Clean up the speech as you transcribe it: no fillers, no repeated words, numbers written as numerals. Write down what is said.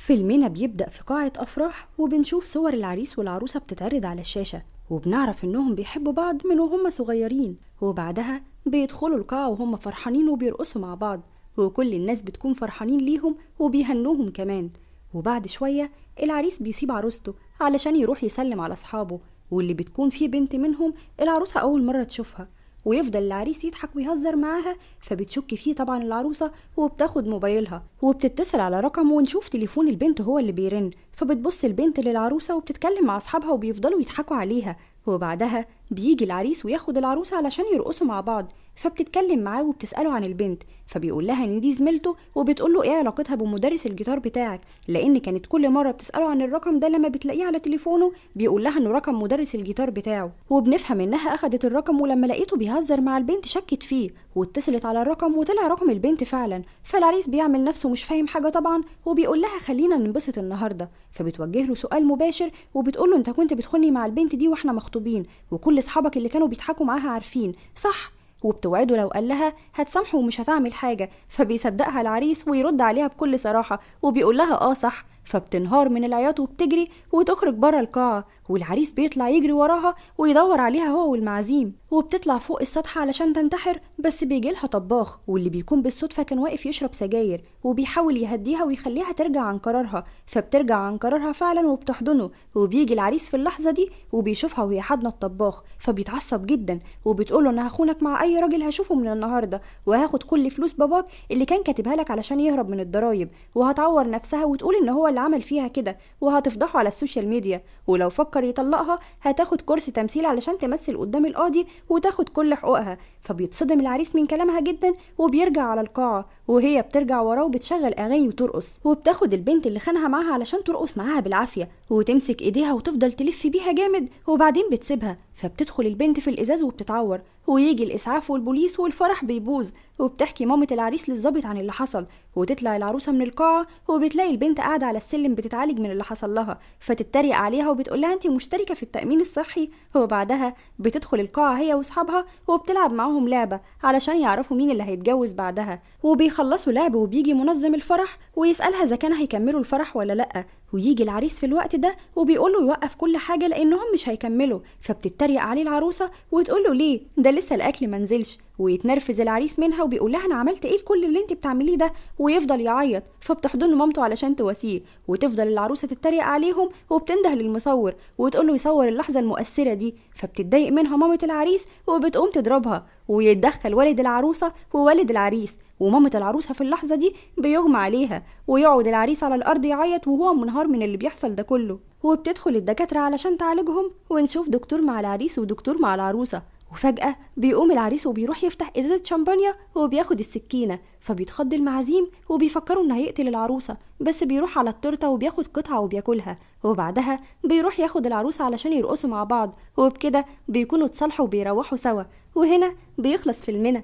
فيلمنا بيبدأ في قاعة أفراح، وبنشوف صور العريس والعروسة بتتعرض على الشاشة، وبنعرف إنهم بيحبوا بعض من وهم صغيرين. وبعدها بيدخلوا القاعة وهم فرحانين وبيرقصوا مع بعض، وكل الناس بتكون فرحانين ليهم وبيهنوهم كمان. وبعد شوية العريس بيسيب عروسته علشان يروح يسلم على أصحابه، واللي بتكون فيه بنت منهم العروسة أول مرة تشوفها، ويفضل العريس يضحك ويهزر معاها، فبتشك فيه طبعا العروسة وبتاخد موبايلها وبتتصل على رقم، ونشوف تليفون البنت هو اللي بيرن، فبتبص البنت للعروسة وبتتكلم مع أصحابها وبيفضلوا يضحكوا عليها. وبعدها بيجي العريس وياخد العروسة علشان يرقصوا مع بعض، فبتتكلم معاه وبتسأله عن البنت، فبيقول لها ان دي زميلته، وبتقول له ايه علاقتها بمدرس الجيتار بتاعك، لان كانت كل مرة بتسأله عن الرقم ده لما بتلاقيه على تليفونه بيقول لها انه رقم مدرس الجيتار بتاعه. وبنفهم انها اخدت الرقم، ولما لقيته بيهزر مع البنت شكت فيه واتصلت على الرقم وطلع رقم البنت فعلا. فالعريس بيعمل نفسه مش فاهم حاجة طبعا، وبيقول لها خلينا ننبسط النهارده، فبتوجه له سؤال مباشر وبتقول له انت كنت بتخوني مع البنت دي واحنا مخطوبين، وكل اصحابك اللي كانوا بيضحكوا معاها عارفين صح؟ وبتوعده لو قال لها هتسامحه ومش هتعمل حاجة، فبيصدقها العريس ويرد عليها بكل صراحة وبيقول لها اه صح. فبتنهار من العياط وبتجري وتخرج بره القاعة، والعريس بيطلع يجري وراها ويدور عليها هو والمعازيم، وبتطلع فوق السطح علشان تنتحر، بس بيجيلها طباخ واللي بيكون بالصدفة كان واقف يشرب سجاير، وبيحاول يهديها ويخليها ترجع عن قرارها، فبترجع عن قرارها فعلا وبتحضنه. وبيجي العريس في اللحظة دي وبيشوفها وهي حاضنة الطباخ، فبيتعصب جدا وبتقوله انا هخونك مع اي راجل هشوفه من النهارده، وهاخد كل فلوس باباك اللي كان كاتبها لك علشان يهرب من الضرايب، وهتعور نفسها وتقول ان هو اللي عمل فيها كده، وهتفضحه على ال social media، ولو فكر يطلقها هتاخد كرسي تمثيل علشان تمثل قدام القاضي وتاخد كل حقوقها. فبيتصدم العريس من كلامها جدا وبيرجع على القاعة، وهي بترجع وراه وبتشغل اغاني وترقص، وبتاخد البنت اللي خانها معاها علشان ترقص معاها بالعافية، وتمسك ايديها وتفضل تلف بيها جامد، وبعدين بتسيبها، فبتدخل البنت في الازاز وبتتعور، ويجي الاسعاف والبوليس والفرح بيبوظ. وبتحكي مامة العريس للظابط عن اللي حصل، وتطلع العروسة من القاعة وبتلاقي البنت قاعدة على السلم بتتعالج من اللي حصل لها، فتتريق عليها وبتقول لها انت مشتركة في التأمين الصحي. وبعدها بتدخل القاعة هي واصحابها وبتلعب معاهم لعبة علشان يعرفوا مين اللي هيتجوز بعدها، وبيخلصوا لعب وبيجي منظم الفرح ويسألها اذا كان هيكملوا الفرح ولا لأ، ويجي العريس في الوقت ده وبيقول له يوقف كل حاجة لأنهم مش هيكملوا، فبتتريق عليه العروسة وتقول له ليه ده لسه الأكل منزلش، ويتنرفز العريس منها وبيقول لها أنا عملت إيه لكل اللي انت بتعمليه ده، ويفضل يعيط، فبتحضن مامته علشان تواسيه، وتفضل العروسة تتريق عليهم وبتنده للمصور وتقول له يصور اللحظة المؤثرة دي، فبتتضايق منها مامة العريس وبتقوم تضربها، ويتدخل والد العروسة ووالد العريس، ومامة العروسة في اللحظة دي بيغمى عليها، ويقعد العريس على الأرض يعيط وهو منهار من اللي بيحصل ده كله. وبتدخل الدكاترة علشان تعالجهم، ونشوف دكتور مع العريس ودكتور مع العروسة، وفجأة بيقوم العريس وبيروح يفتح إزازة شمبانيا وبياخد السكينة، فبيتخض المعازيم وبيفكروا إنه هيقتل العروسة، بس بيروح على التورتة وبياخد قطعة وبياكلها، وبعدها بيروح ياخد العروسة علشان يرقصوا مع بعض، وبكده بيكونوا اتصالحوا وبيروحوا سوا. وهنا بيخلص فيلمنا.